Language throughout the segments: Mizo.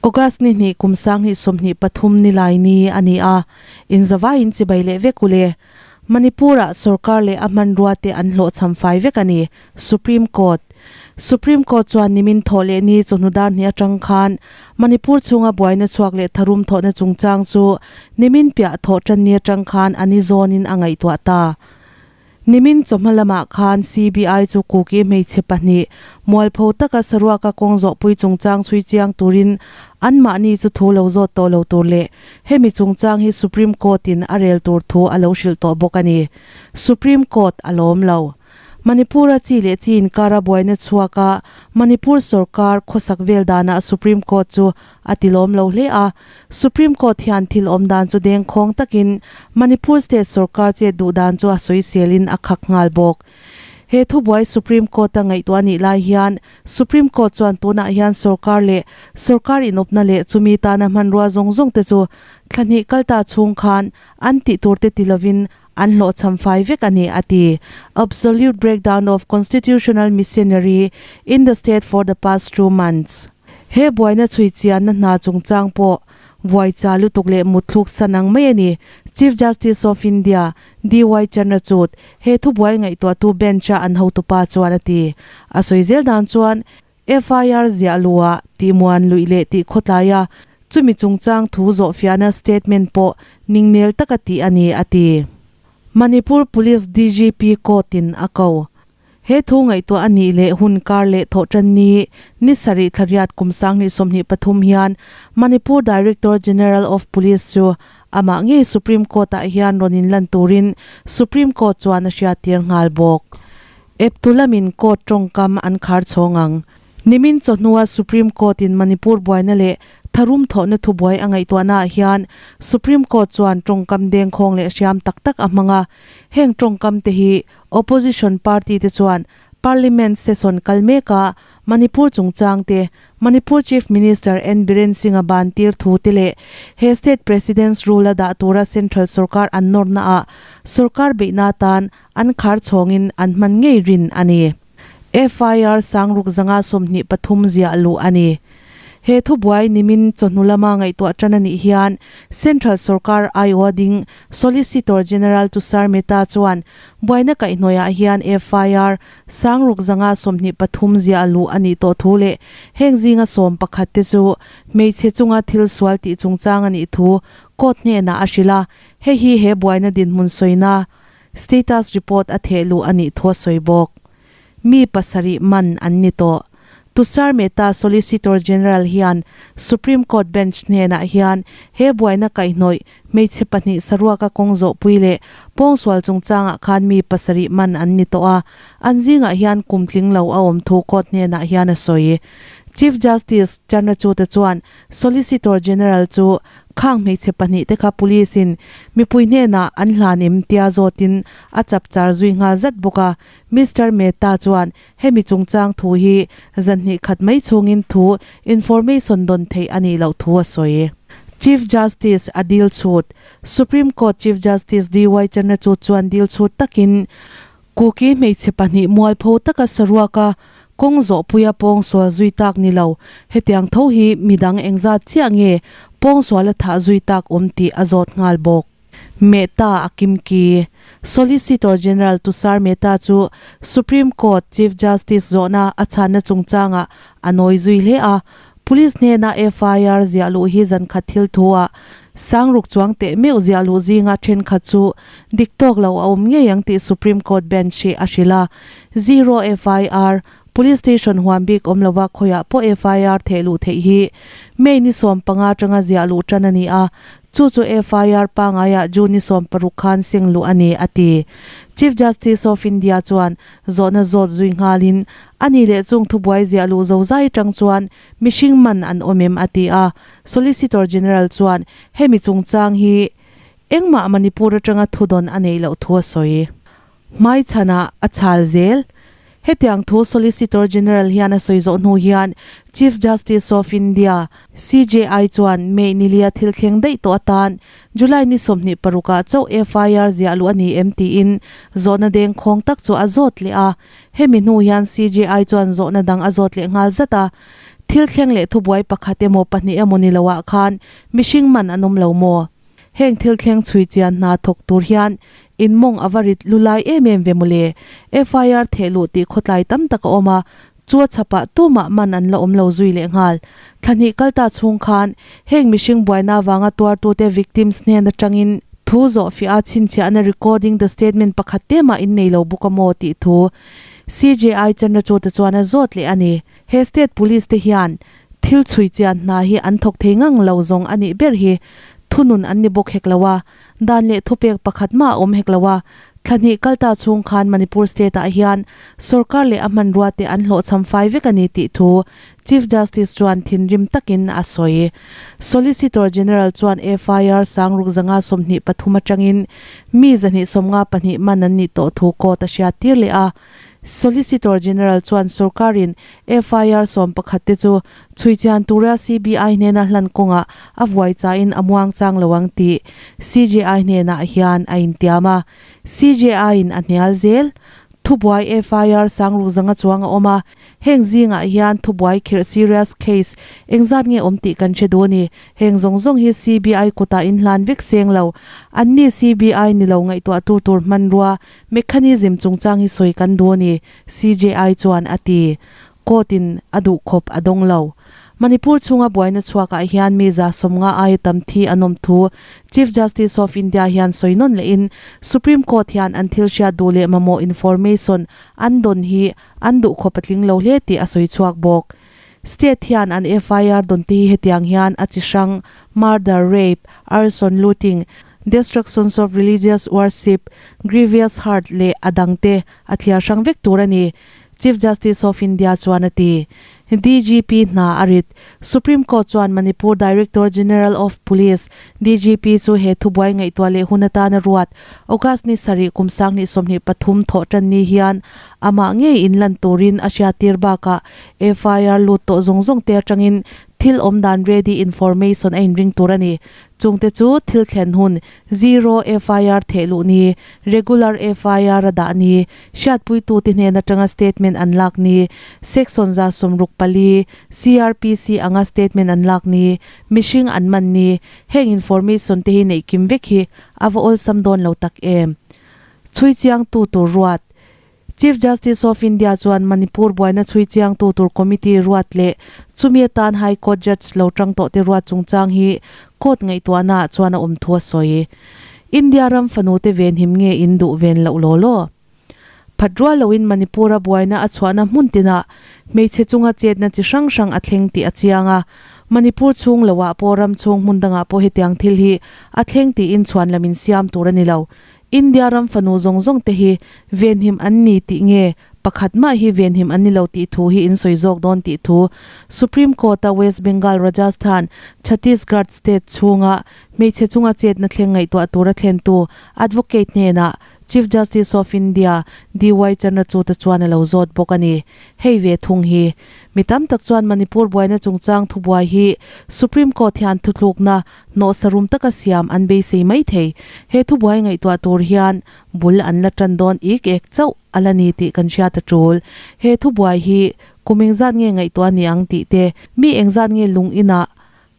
August ni hnih kum 2023 nilai ni a ni a, inzavaiin chibai leh vek u le. Manipur-ah sorkar leh a hmanrua te an hlawhchham fai vek a ni, Supreme Court. Supreme Court chuan nimin thawh leh ni chawhnu dar hnih atang khan Manipur chhunga buaina chhuak leh tharum thawhna chungchang chu nimin piah thawh tan ni atang khan a ni zawnin a ngaihtuah ta. Nimin chawhma lamah khan CBI chu Kuki hmeichhe pahnih mualpho taka saruaka kawng zawhpui chungchang chhui chiang turin anmahni chu thu lo zawt tawh lo tur leh hemi chungchang hi Supreme Court-in a rel tur thu a lo hrilh tawh bawk a ni. Supreme Court a lawm lo. Manipur-a chi leh chi inkara buaina chhuaka Manipur sorkar khawsak vel danah Supreme Court chu a ti lawm lo hle a, Supreme Court hian thil awm dan chu dengkhawng takin Manipur state sorkar chet duh dan chu a sawiselin a khak nghal bawk. He thubuai Supreme Court-a ngaihtuah nih lai hian Supreme Court chuan tunah hian sorkar leh sorkar inawpna leh chumi tana hmanrua zawng zawng te chu thla hnih kalta chhung khan an tih tur te ti lovin an hlawhchham fai vek a ni, a ti. Absolute breakdown of constitutional machinery in the state for the past 2 months. He buaina chhui chianna hna chungchang pawh vuai cha lutuk leh mutthluk san ang mai a ni. Chief Justice of India, DY Chandrachud, he thubuai ngaihtuahtu bench-a an hotupa chuan a ti. A sawi zel dan chuan FIR ziah luhah tihmuan luih leh tih khawtlaia chumi chungchang thu zawhfiahna statement pawh ningnel taka tih a ni, a ti. Manipur Police DGP court-in a ko. He thu ngaihtuah a nih leh hun kar leh thawh tan ni ni sarih thlariat kum 2023 hian Manipur Director General of Police chu amah ngei Supreme Court-ah hian rawn inlan turin Supreme Court chuan a hriattir nghal bawk. Eptu lamin court tawngkam an khar chhawng ang. Nimin chawhnua Supreme Court-in Manipur buaina leh tharum thawhna thubuai a ngaihtuahnaah hian Supreme Court chuan tawngkam dengkhawng leh hriam tak tak a hmang a, heng tawngkam te hi Opposition party te chuan Parliament session kal meka Manipur chungchang te, Manipur Chief Minister N Biren Singh-a ban tir thu te leh he state President's rule a dah tura central sorkar an nawrna ah sorkar beihna atan an khar chhawngin an hman ngei rin a ni. FIR 6023 ziah luh a ni. He thubuai nimin chawhnu lama ngaihtuah tan a nih hian Central sorkar aiawha ding Solicitor General Tushar Mehta chuan buaina kaihhnawihah hian FIR 6023 ziah luh a nih tawh thu leh heng zinga 11 te chu hmeichhe chunga thil sual tih chungchang a nih thu court hnenah a hrilh a, hei hi he buaina dinhmun sawina Status report a theh luh a nih thu a sawi bawk. Mi pasarih man an ni tawh. Tushar Mehta Solicitor General hian Supreme Court bench hnenah hian he buaina kaihhnawih hmeichhe pahnih saruaka kawng zawhpui leh pawngsual chungchangah khan mi pasarih man an ni tawh a, an zingah hian kum tling lo a awm thu court hnenah hian a sawi. Chief Justice Chandrachud-a chuan Solicitor General chu Khang hmeichhe pahnih te kha police in mipui hnenah an hlan em tia zawtin a chap char zui nghal zat bawk a. Mister Mehta chuan hemi chungchang thu hi zan hnih khat mai chhungin thu information dawn theih a nih loh thu a sawi. Chief Justice a dil chhut. Supreme Court Chief Justice DY Chandrachud chuan dil chhut takin Kuki hmeichhe pahnih mualpho taka saruaka kawng zawhpuia pawngsual zui tak ni lo, hetiang tho hi midang engzat chiah nge pawngsuala thah zui tak awm tih a zawt nghal bawk. Mehta a kimki. Solicitor General Tushar Mehta chu Supreme Court Chief Justice zawhna a chhanna chungchangah a nawi zui hle a, Police hnena FIR ziah luh hi zan khat thil thu ah sangruk chuang teh meuh ziah luh zinga thenkhat chu dik tawk lo a awm ngei ang tih Supreme Court bench hi a hrilh a. Zero FIR, Police station huam bik awm lova khawiah pawh FIR theh luh theih hi May ni 15 atanga ziah luh tan a ni a, Chu chu FIR pangaiah June ni 16 khan seng luh a ni, a ti. Chief Justice of India chuan zawhna zawt zui nghalin, A ni leh chung thubuai ziah luh zo zai tang chuan mihring man an awm em? a ti a. Solicitor General chuan hemi chungchang hi engmah Manipur atanga thudawn a neih loh thu a sawi. Hmaichhanah a chhal zel. Hetiang thu Solicitor General hian a sawi zawh hnu hian Chief Justice of India, CJI, chuan May nilia thil thleng daih tawh atan July ni 26 ah chauh FIR ziah luh a ni em tiin zawhna dengkhawng tak chu a zawt leh a. Hemi hnu hian CJI chuan zawhna dang a zawt leh nghal zat a. Thil thleng leh thubuai pakhat emaw pahnih emaw ni loah khan mihring man an awm lo maw? Heng thil thleng chhui chian hna thawk tur hian in mawng a va rit lu lai em em ve mawle. FIR theh luh tih khawtlai tam tak a awm a, chu a chhapah tumah man an la awm lo zui leh nghal. Thla hnih kal ta chhung khan heng mihring buaina avanga tuartute victims hnen atangin thu zawh fiah a chhinchhiahna recording the statement pakhat te mah in nei lo bawk a maw tih thu CJI Chandrachud-a chuan a zawt leh a ni. He state police te hian thil chhui chian hna hi an thawk thei ngang lo zawng a nih ber hi thunun an ni bawk hek lo a, dan leh thupek pakhat mah a awm hek lo a. Thla hnih kal ta chhung khan Manipur state ah hian sorkar leh a hmanrua te an hlawhchham fai vek a ni tih thu Chief Justice chuan thinrim takin a sawi. Solicitor General chuan FIR sangruk zanga 23 atangin mi 252 man an nih tawh thu court a hriat tir leh a. Solicitor General chuan sorkarin FIR 11 te chu chhuichian tura CBI hnena hlan kawngah a vuai chain a muang chang lo ang tih CJI hnenah hian a intiam a. CJI-in a hnial zel. Thubuai FIR sangruk zanga chuang a awm a, heng zingah hian thubuai khirh serious case engzat nge awm tih kan hre duh a ni. Heng zawng zawng hi CBI kutah inhlan vek seng lo. Anni CBI ni lo ngaihtuah tur tur hmanrua Mechanism chungchang hi sawi kan duh a ni, CJI chuan a ti. Court in a duh khawp a dawng lo. Manipur chhunga buaina chhuakah hian mi 150 aia tam thi an awm thu Chief Justice of India hian sawi nawn lehin Supreme Court hian an thil hriat duh leh mamawh information an dawn hi an duh khawp a tling lo hle tih a sawi chhuak bawk. State hian an FIR dawn te hi hetiang hian a chi hrang, murder, rape, arson, looting, destructions of religious worship, grievous hurt leh a dang te a thliar hrang vek tur a ni, Chief Justice of India chuan a ti. DGP hna a rit. Supreme Court chuan Manipur Director General of Police, DGP, chu he thubuai ngaihtuah leh hun atana ruat August ni sarih kum 2023 thawh tan ni hian Amah ngei in lan turin a hriattir bakah FIR lut tawh zawng zawng te atangin thil awm dan ready information a inring tur a ni. Chungte chu thil thlen hun, zero FIR theh luh ni, regular FIR a dah ni, hriatpuitute hnen atanga statement an lak ni, section 64 CrPC anga statement an lak ni, mihring an man ni, heng information te hi neih kim vek hi a va awlsam dawn lo tak em? Chhui chiangtu tur ruat. Chief Justice of India chuan Manipur buaina chhui chiangtu tur committee ruat leh chumi atan High Court judge lo tang tawh te ruat chungchang hi court ngaihtuahnaah chuan a awm thu a sawi. India ram fanu te venhim nge in duh ven loh law law? Phat rual loin Manipur-a buaina a chhuahna hmun tinah hmeichhe chunga chetna chi hrang hrang a thleng tih a chiang a, Manipur chhung loah pawh ram chhung hmun dangah pawh hetiang thil hi a thleng tiin chhuan lam insiam tur a ni lo. India ram fanu zawng zawng te hi venhim an ni tih nge pakhat mah hi venhim an ni lo tih thu hi in sawi zawk dawn tih thu Supreme Court a West Bengal, Rajasthan, Chhattisgarh state chhunga hmeichhe chunga chetna thleng ngaihtuah tura thlentu advocate hnenah Chief Justice of India DY Chandrachud-a chuan a lo zawt bawk a ni. Hei ve thung hi mi tam tak chuan Manipur buaina chungchang thubuai hi Supreme Court hian thutlukna Hnawhsa rum taka siam an beisei mai thei. He thubuai ngaihtuah tur hian bul an la tan dawn ik ek chauh a la ni tih kan hriat a tul. He thubuai hi kum engzat nge ngaihtuah ni ang tih te, mi engzat nge lung inah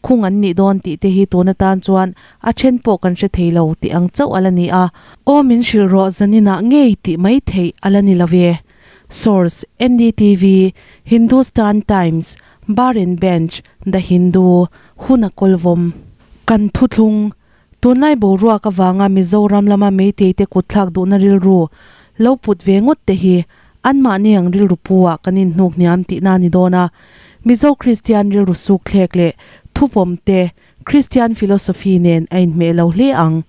khung an nih dawn tih te hi tun atan chuan a then pawh kan hre thei lo tih ang chauh a la ni a. Aw min hrilh rawh zaninah ngei tih mai theih a la ni lo ve. Source, NDTV, Hindustan Times, Bar and Bench, The Hindu, hun a kawlvawm. Kan thuthlung, Tunlai boruak avanga Mizoram lama Meitei te kutthlak duhna rilru lo put ve ngawt te hi anmahni ang rilru pu ah kan inhnuk hniam tihna a ni dawn a. Mizo Kristian rilru suk thlek leh thupawm te Kristian philosophy nen a inhmeh lo hle ang.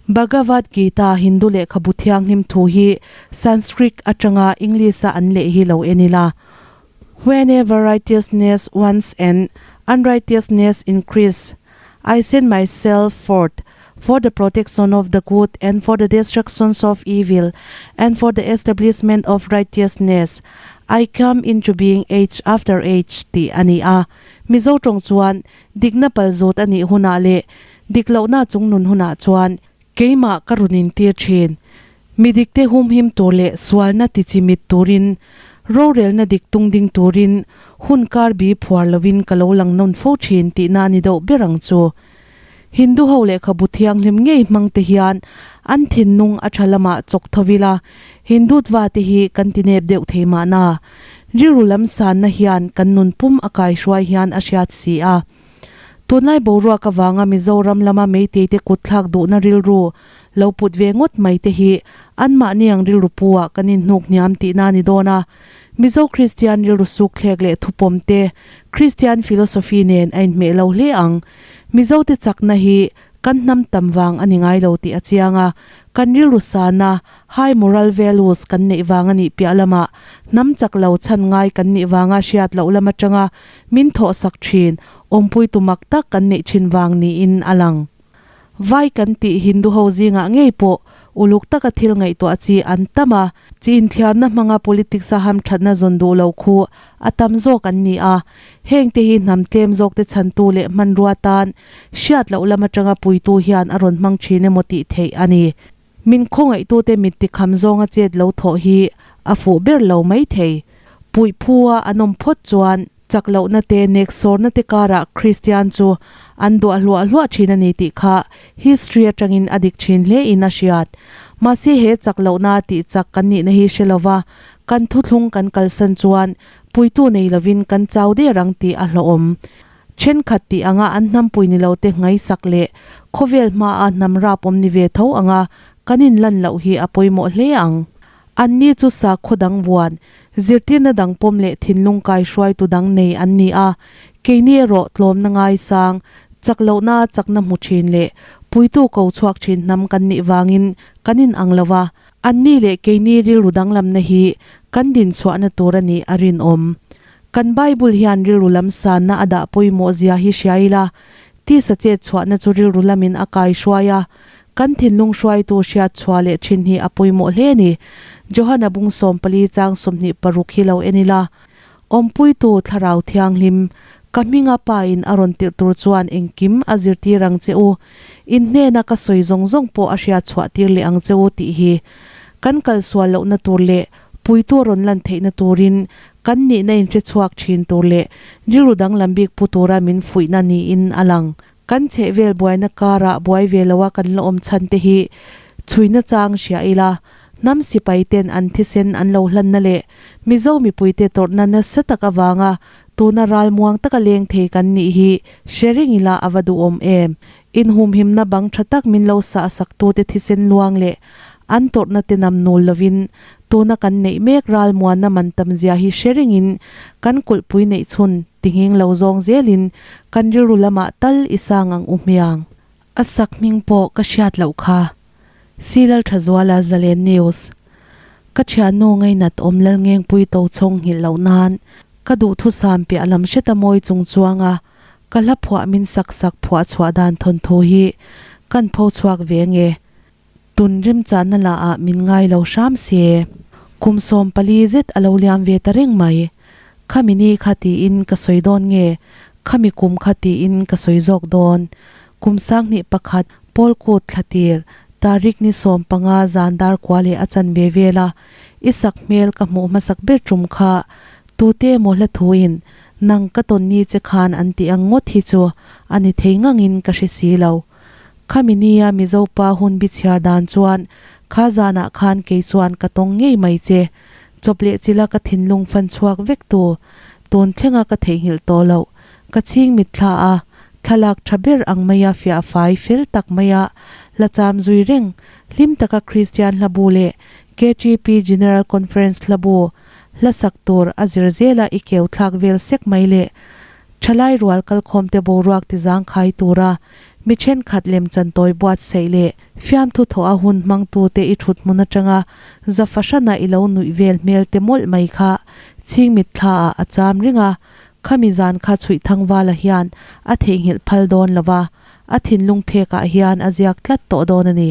Bhagavad Gita Hindu lehkhabu thianghlim thu hi Sanskrit atanga English-a an leh hi lo en ila. Whenever righteousness wants and unrighteousness increase, I send myself forth for the protection of the good and for the destructions of evil and for the establishment of righteousness. I come into being age after age tih a ni a. Mizo tawng chuan Dikna pal zawt a nih hunah leh dik lohna chung nun hunah chuan keimah ka rawn intir thin. Mi dikte humhim tur leh sualna tichimit turin Rorelna dik tung ding turin hun kar bi phuar lovin ka lo lang nawn fo thin tihna a ni deuh ber ang chu. Hindu ho lehkhabu thianghlim ngei hmang te hian an thinlung a tha lamah chawk tho ila, Hindutva te hi kan ti nep deuh thei mahna. Rilru lam sanna hian kan nun pum a kaihruai hian a hriat si a. Tunlai boruak avanga Mizoram lama Meitei te kut thlak duhna rilru lo put ve ngawt mai te hi anmahni ang rilru pu ah kan inhnuk hniam tihna a ni dawn a. Mizo Kristian rilru sukthlek leh thupawm te Kristian philosophy nen a inhmeh lo hle ang. Mizo te chakna hi kan hnam tam vang a ni ngai lo tih a chiang a, kan rilru sana high moral values kan neih vang a nih piah lamah hnam chak lo chhan ngai kan nih vanga hriat loh lam atanga min thawhsak thin awmpuitu mak tak kan neih thin vang niin a lang. Vai kan tih Hindu ho zingah ngei pawh uluk taka thil ngaihtuah chi an tam a, chi inthiarna hmanga politics a hamthatna zawn duh lo khu a tam zawk an ni a. Hengte hi hnam tlem zawkte chhantu leh hmanrua tan hriat loh lam atanga puitu hian a rawn hmang thin emaw tih theih a ni. Min khawngaihtute mit tikham zawnga chet lo thawh hi a fuh ber lo mai thei. Puih phua an awm phawt chuan chak lohna te nek sawrna te karah Kristian chu an duah hluah hluah thin a ni tih kha history atangin a dik thin hle in a hriat. Mahse he chak lohna tih chak kan nihna hi hre lova kan thuthlung kan kalsan chuan puitu nei lovin kan chau der ang tih a hlawhawm. Thenkhat tih anga an hnampui ni lote ngaihsak leh khawvel hmaa hnam rap awm ni ve tho anga kan inlan loh hi a pawimawh hle ang. Anni chu sakhaw dang vuan, zirtirna dang pawm leh thinlung kaihruaitu dang nei an ni a, keini erawh tlawmna ngaisang, chak lohna chakna hmu thin leh puitu ko chhuak thin hnam kan nih vangin kan inang lo a, anni leh keini rilru danglamna hi kan dinchhuahna tur a nih a rinawm. Kan Bible hian rilru lam sanna a dah pawimawh zia hi hria ila, tisa chet chhuahna chu rilru lamin a kai hruai a, kan thinlung hruaitu hriat chhuah leh thin hi a pawimawh hle a ni. Johana bung 14 chang 26 hi lo en ila, Awmpuitu Thlarau Thianghlim, ka hminga Pa in a rawn tirh tur chuan engkim a zirtir ang che u, in hnena ka sawi zawng zawng pawh a hriat chhuah tir leh ang che u tih hi kan kalsual lohna tur leh Puitu a rawn lan theihna turin kan nihna inhre chhuak thin tur leh rilru danglam bik pu tura min fuihna niin a lang. Kan chhehvel buaina karah buai ve loa kan la awm chhan te hi chhuina chang hria ila, hnam sipai ten an thisen an lo hlanna leh Mizo mipuite tawrhna nasa tak avanga tuna ralmuang taka leng thei kan nih hi hre reng ila a va duhawm em. Inhumhimna bang tha tak min lo sah saktute thisen luang leh an tawrhna te nam nul lovin tuna kan neih mek ralmuanna man tam zia hi hre ringin kan kulhpui neih chhun tinghing lo zawng zelin kan rilru lamah tal i sang ang u hmiang. A sak hming pawh ka hriat loh kha. Silal Thazuala Zalen News. Ka thiannu ngainat awm Lalngengpui to chhawng nghilh loh nan ka duhthusam piah lam hreta mawi chung chuanga Ka hla phuah min sak sak phuah chhuah dan thawnthu hi kan pho chhuak ve nge? Tun remchanna lah ah min ngai lo hram se. Kum 14 zet a lo liam ve ta reng mai. Khami ni kha tiin ka sawi dawn nge? Khami kum kha tiin ka sawi zawk dawn? Kum 2001 Paul kut thla tir tarik ni 15 zan dar kua leh a chan ve vel a i sak hmel ka hmuh hmasak ber tum kha tute emaw hla thuin Nang ka tawn ni che khan an tih ang ngawt hi chu a ni thei ngangin ka hre si lo. Khami nia Mizo pa hun bi chhiar dan chuan kha zanah khan kei chuan ka tawng ngei mai che. Chawp leh chila ka thinlung fan chhuak vek tu, tun thlenga ka theihnghilh tawh loh, ka chhing mitthla a, thlalak tha ber ang maia fiah fai fel tak maia hla cham zui reng, hlim taka Kristian hlabu leh KTP General Conference hlabu, Hla sak tur a zir zela i keu thlak vel sek mai le. Thalai rual kalkhawmte boruak ti zangkhai tura mi thenkhat lemchan tawi buatsaih leh fiamthu thawh a hun hmangtute i thut hmun atanga za fahrana i lo nuih vel hmel te mawlh mai kha chhingmit thla ah a cham reng a, khami zan kha chhuih thangvala hian a theihnghilh phal dawn lova, a thinlung phek ah hian a ziak tlat tawh dawn a ni.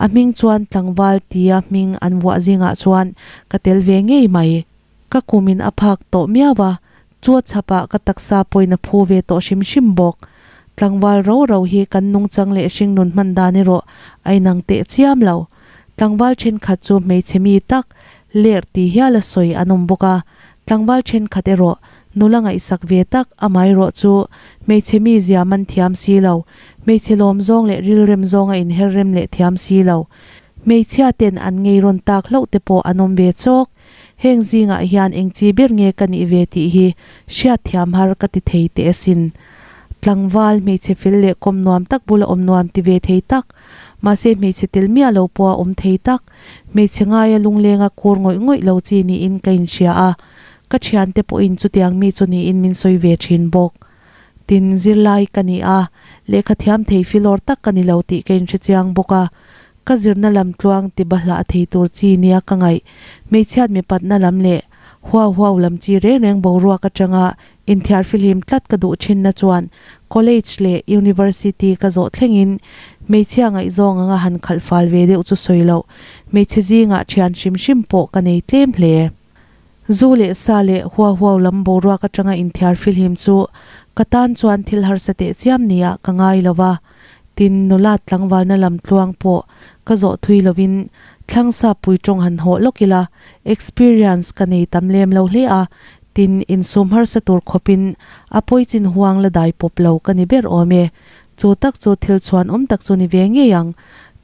A hming chuan tlangval tia hming an vuah zingah chuan ka tel ve ngei mai. Ka kumin a phak tawh miau a, chu a chhapah ka taksa pawhin a phu ve tawh hrim hrim bawk. Tlangval ro ro hi kan nungchang leh hringnun hman dan erawh a inang teh chiam lo. Tlangval thenkhat chu hmeichhe mi tak, Ler ti hial a sawi an awm bawk a, tlangval thenkhat erawh nula ngaihsak ve tak amaherawh chu hmeichhe mizia man thiam si lo, hmeichhe lawm zawng leh rilrem zawnga inher rem leh thiam si lo, hmeichhia ten an ngei rawn tak hlauh te pawh an awm ve chawk. Heng zingah hian eng chi ber nge ka nih ve tih hi hriat thiam har ka ti thei teh asin. Tlangval hmeichhe fel leh kawm nuam tak bula awm nuam ti ve thei tak, mahse hmeichhe tel miah lo pawha awm thei tak, Hmeichhe ngaia lunglenga kur ngawih ngawih lo chi niin ka inhria a, ka thiante pawhin chutiang mi chu niin min sawi ve thin bawk. Tin, zirlai ka ni a, lehkha thiam thei filawr tak ka ni lo tih ka inhre chiang bawk a, ka zirna lam tluang ti bahlah thei tur chi nia ka ngaih. Hmeichhiat mipatna lam leh huau huau lam chi reng reng boruak atanga Inthiar fihlim tlat ka duh thinna chuan college leh university ka zawh thlengin hmeichhia ngaihzawng anga han khalh fal ve deuh chu sawi loh, hmeichhe zingah thian hrim hrim pawh ka nei tlem hle. Zu leh sa leh hua huau lam boruak atanga inthiar fihlim chu ka tan chuan thil harsa teh chiam nia ka ngai lo va, tin nula tlangvalna lam tluang pawh ka zawh thui lovin thlangsa pui tawng han hawh lawk ila experience ka nei tam lem lo hle a, Tin, insum harsa tur khawpin a pawichin huang la dai pawp lo ka ni ber awm e. Chu tak chu thil chhuan awm tak chu ni ve ngei ang.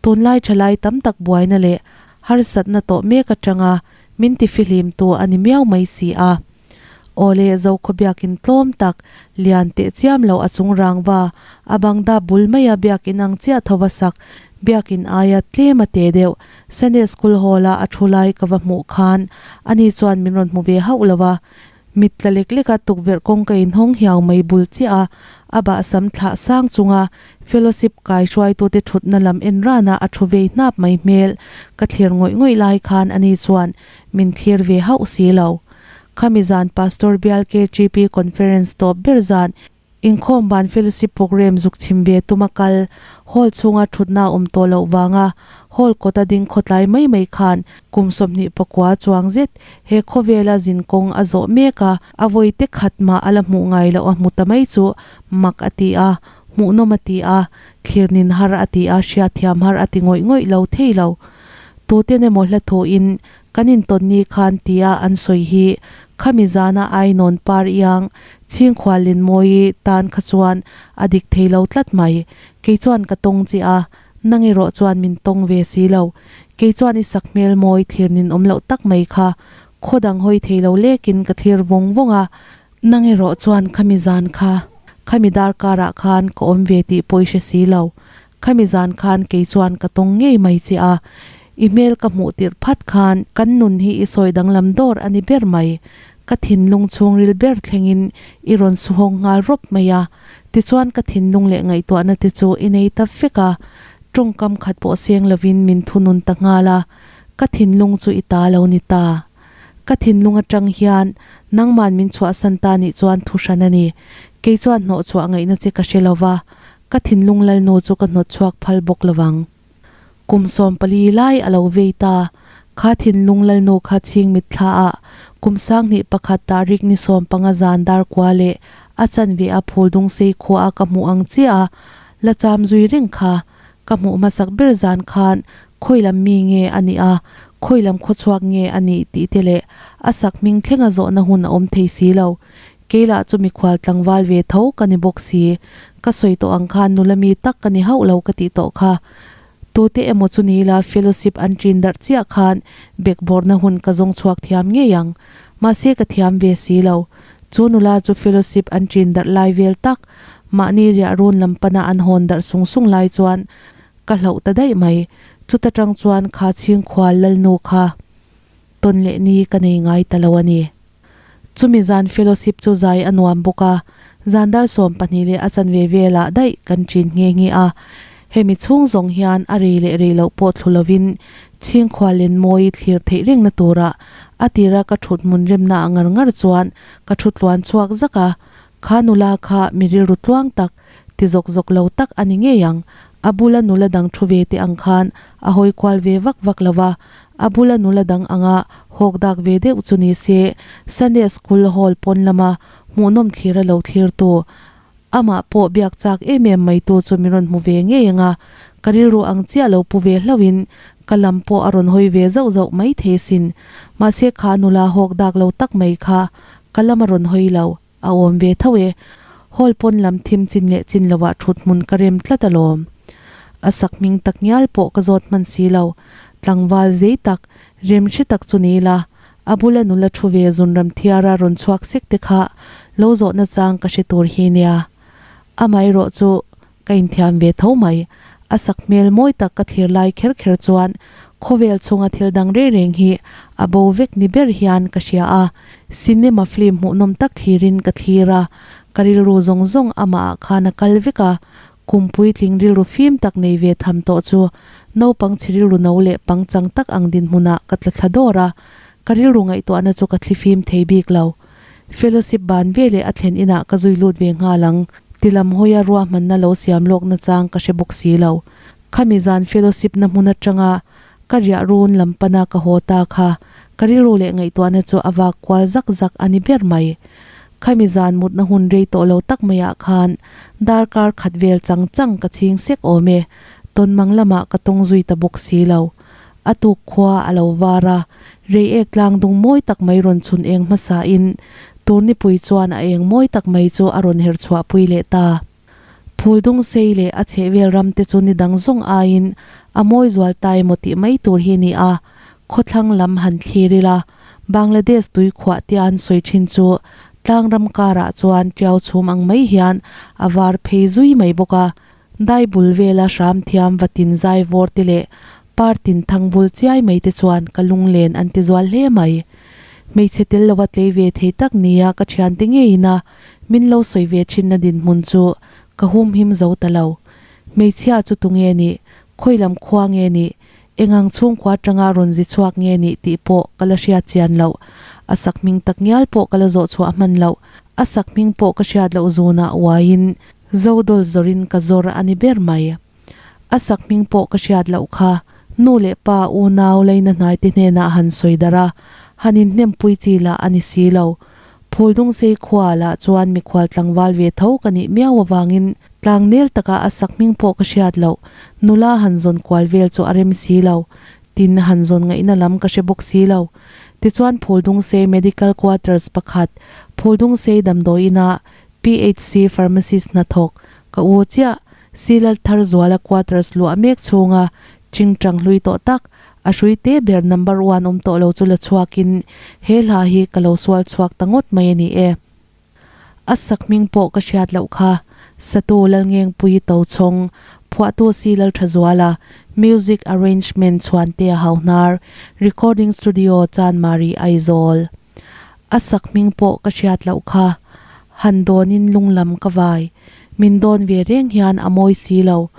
Tunlai thalai tam tak buaina leh harsatna tawh mek atanga min ti fihlimtu a ni miau mai si a. Awle, Zokhaw biakin tlawm tak, lian teh chiam lo a chung rangva, a bangda bul maia biakin ang chiah tho va sak, biakin aia tlem a te deuh, Sunday School Hall-a a thu lai ka va hmuh khan ani chuan min rawn hmu ve hauh lo a, mit tla lek lek a tukverh kawng ka inhawng hiau mai bul chiah a, a bahsam thlah sang chunga fellowship kai hruaitute thutna lam en rana a thu vei hnap mai hmel ka thlir ngawih ngawih lai khan ani chuan min thlir ve hauh si lo. Khami zan Pastor Bial KGP Conference tawp ber zan Inkhawm ban fellowship programme zuk chhim ve tum a kal, hall chhunga thutna a awm tawh loh vanga hall kawta ding khawtlai mai mai khan kum 24 chuang zet he khawvela zin kawng a zawh mek a, a vawi te khat mah a la hmuh ngai loh a hmu ta mai chu mak a ti a, hmuhnawm a ti a, thlirnin har a ti a, hriatthiam har a ti ngawih ngawih lo thei lo. Tuten emaw hla thuin Kan intawn ni khan tia an sawi hi khami zana Ainawn par iang Chhingkhual Linmawi tan kha chuan a dik thei lo tlat mai. Kei chuan ka tawng che a, nang erawh chuan min tawng ve si lo. Kei chuan i sak hmel mawi thlir nin awm loh tak mai kha khaw dang hawi thei lo lekin ka thlir vawng vawng a, nang erawh chuan khami zan kha khami darkarah khan ka awm ve tih pawh i hre si lo. Khami zan khan kei chuan ka tawng ngei mai che a, i hmel ka hmuh tirh phat khan kan nun hi i sawi danglam dawr a ni ber mai. Ka thinlung chhungril ber thlengin i rawn suhawng nghal rawp mai a, tichuan ka thinlung leh ngaihtuahna te chu i nei ta vek a, tawngkam khat pawh seng lovin min thunun ta nghal a, ka thinlung chu i ta lo ni ta. Ka thinlung atang hian nangman min chhuahsan ta nih chuan thu hran a ni. Kei chuan hnawhchhuah ngaihna che ka hre lova, Ka thinlung lalnu chu ka hnawt chhuak phal bawk lovang. Kum 14 lai a lo vei ta. Kha thinlung lalnu kha chhing mitthla ah kum 21 tarik ni 15 zan dar kua leh a chanve a phul dung sei khua a ka hmuh ang chiah a la cham zui reng kha. Ka hmuh hmasak ber zan khan khawi lam mi nge a nih a, khawi lam khawchhuak nge a nih tih te leh a sak hming thlenga zawhna hun a awm thei si lo. Kei lah chu mikhual tlangval ve tho ka ni bawk si. Ka sawi tawh ang khan nula mi tak ka ni hauh lo ka tih tawh kha. Tute emaw chu ni ila fellowship an ṭin darh chiah khan bekbawrna hun ka zawng chhuak thiam ngei ang. Mahse ka thiam ve si lo. Chu nula chu fellowship an ṭin darh lai vel tak, mahni riah run lam pana an hawn darh sung sung lai chuan ka hlauh ta daih mai. Chuta ṭang chuan kha chhingkhual lalnu kha tawn leh ni ka nei ngai ta lo a ni. Chumi zan fellowship chu zai a nuam bawk a, zan dar 12 leh a chanve velah daih kan ṭin nghe nghe a. Hemi chhung zawng hian a rei leh rei loh pawh thlu lovin Chhingkhual Lenmawi thlir theih rengna tura a tira ka ṭhut hmun remna ah ngar ngar chuan ka ṭhu tluan chhuak zak a. Kha nula kha mi rilru tluang tak, ti zawk zawk lo tak a ni ngei ang. A bula nula dang ṭhu ve te ang khan a hawi kual ve vak vak lo va, A bula nula dang anga hawk dak ve deuh chu ni se, Sunday School Hall pawn lama hmuhnawm thlir a lo thlir tu, amah pawh biak chak em em mai tu chu min rawn hmu ve ngei anga, ka rilru ang chiah lo pu ve hlauhin Ka lam pawh a rawn hawi ve zauh zauh mai thei asin. Mahse kha nula hawk dak lo tak mai kha ka lam a rawn hawi lo, a awm ve tho e. Hall pawn lam thim chin leh chin lovah thut hmun ka rem tlat alawm. A sak hming tak ngial pawh ka zawt hman si lo. Tlangval zei tak, rem hre tak chu ni ila, a bula nula thu ve zunram thiara rawn chhuak sek te kha lo zawhna chang ka hre tur hi nia. Amaherawh chu Ka inthiam ve tho mai. A sak hmel mawi tak ka thlir lai kher kher chuan khawvel chhunga thil dang reng reng hi a bo vek ni ber hian ka hria a. Cinema film hmuhnawm tak thlirin ka thlir a, ka rilru zawng zawng amah ah khan a kal vek a. Kum puitling rilru fim tak nei ve tham tawh chu naupang chhe rilru no leh pangchang tak ang dinhmunah ka tla thla dawr a, ka rilru ngaihtuahna chu ka thlifim thei bik lo. Fellowship ban veleh a thlen inah ka zui lut ve nghal ang. Ti lam hawia ruahmanna lo siam lawkna chang ka hre bawk si lo. Khami zan fellowship na hmun atanga ka riah run lam pana ka haw ta kha ka rilru leh ngaihtuahna chu a vak kual zak zak a ni ber mai. Khami zan mutna hun rei tawh lo tak maiah khan darkar khat vel chang chang ka chhing sek awm e. Tawnmang lamah ka tawng zui ta bawk si lo. A tuk khua a lo var a, reiek tlang dung mawi tak mai rawn chhun eng hmasa in turnipui chuan a eng mawi tak mai chu a rawn her chhuah pui leh ta. Phul dung sei leh a chhehvel ram te chu ni dang zawng aiin a mawi zual ta emaw tih mai tur hi ni a, khawthlang lam han thlir ila Bangladesh tui khuah tia an sawi thin chu tlang ram karah chuan tiau chhum ang mai hian a var phei zui mai bawk a. Dai bul vela hram thiam vatin zai vawr te leh par tin thang bul chiai mai te chuan ka lunglen an ti zual hle mai. Hmeichhe tel lova tlei ve thei tak nia ka thiante ngeiin a min lo sawi ve thinna dinhmun chu ka humhim zo ta lo. Hmeichhia chu tunge nih, khawilam khua nge nih, Engang chhungkua atanga rawn zi chhuak nge nih tih pawh ka la hriat chian loh. A sak hming tak ngial pawh ka la zawh chhuah hman loh. A sak hming pawh ka hriat loh zunah uaiin Zodawl zawrin ka zawr a ni ber mai. A sak hming pawh ka hriat loh kha nu leh pa unau leina hnaite hnenah han sawi darh a, han inhnempui chi lah a ni si lo. Phuldungsei khua lah chuan mikhual tlangval ve tho ka nih miau avangin tlangnel taka a sak hming pawh ka hriat loh, nula han zawn kual vel chu a rem si lo, tin han zawn ngaihna lam ka hre bawk si lo. Tichuan Phuldungsei Medical Quarters pakhat, Phuldungsei damdawiinah PHC Pharmacist hnathawk ka u chiah, Silal Tharzuala quarters luah mek chhunga chingchang hlui tawh tak, A hrui te ber number one awm tawh lo chu la chhuakin he hla hi ka lo sual chhuak ta ngawt mai a ni e. A sak hming pawh ka hriat loh kha, Satu Lalngengpuii Tochhawng, phuahtu Si Lalthazuala, Music Arrangement Chhuantea Hauhnar, Recording Studio Chanmari Aizawl. A sak hming pawh ka hriat loh kha, han dawnin lunglam ka vai. Min dawn ve reng hian a mawi si lo.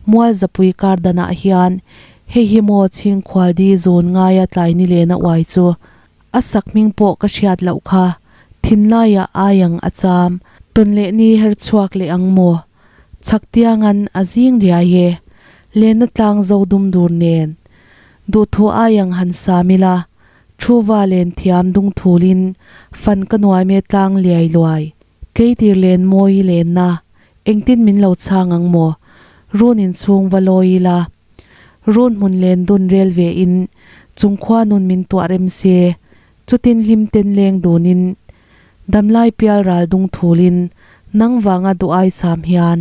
Mual zapui kar danah hian Hei hi maw chhingkhual di zun ngaia tlai ni lena uai chu. A sak hming pawh ka hriat loh kha, thinlaiah aiang a cham. Tawn leh ni her chhuak leh ang maw? Chhak tiangan a zing riai e, lenna tlang zo dum dur nen. Duhthu aiang han sam ila, thu va len thiam dung thulin fan ka nuai me tlang liai luai. Tleitir len mawi lenna, engtin min lo chhang ang maw? Run inchhung va lawi ila. Run hmun len dun rel ve in chung khua nun min tuah rem se, chutin hlim ten leng dun in damlai pial ral dung thul in nang vanga duh ai sam hian.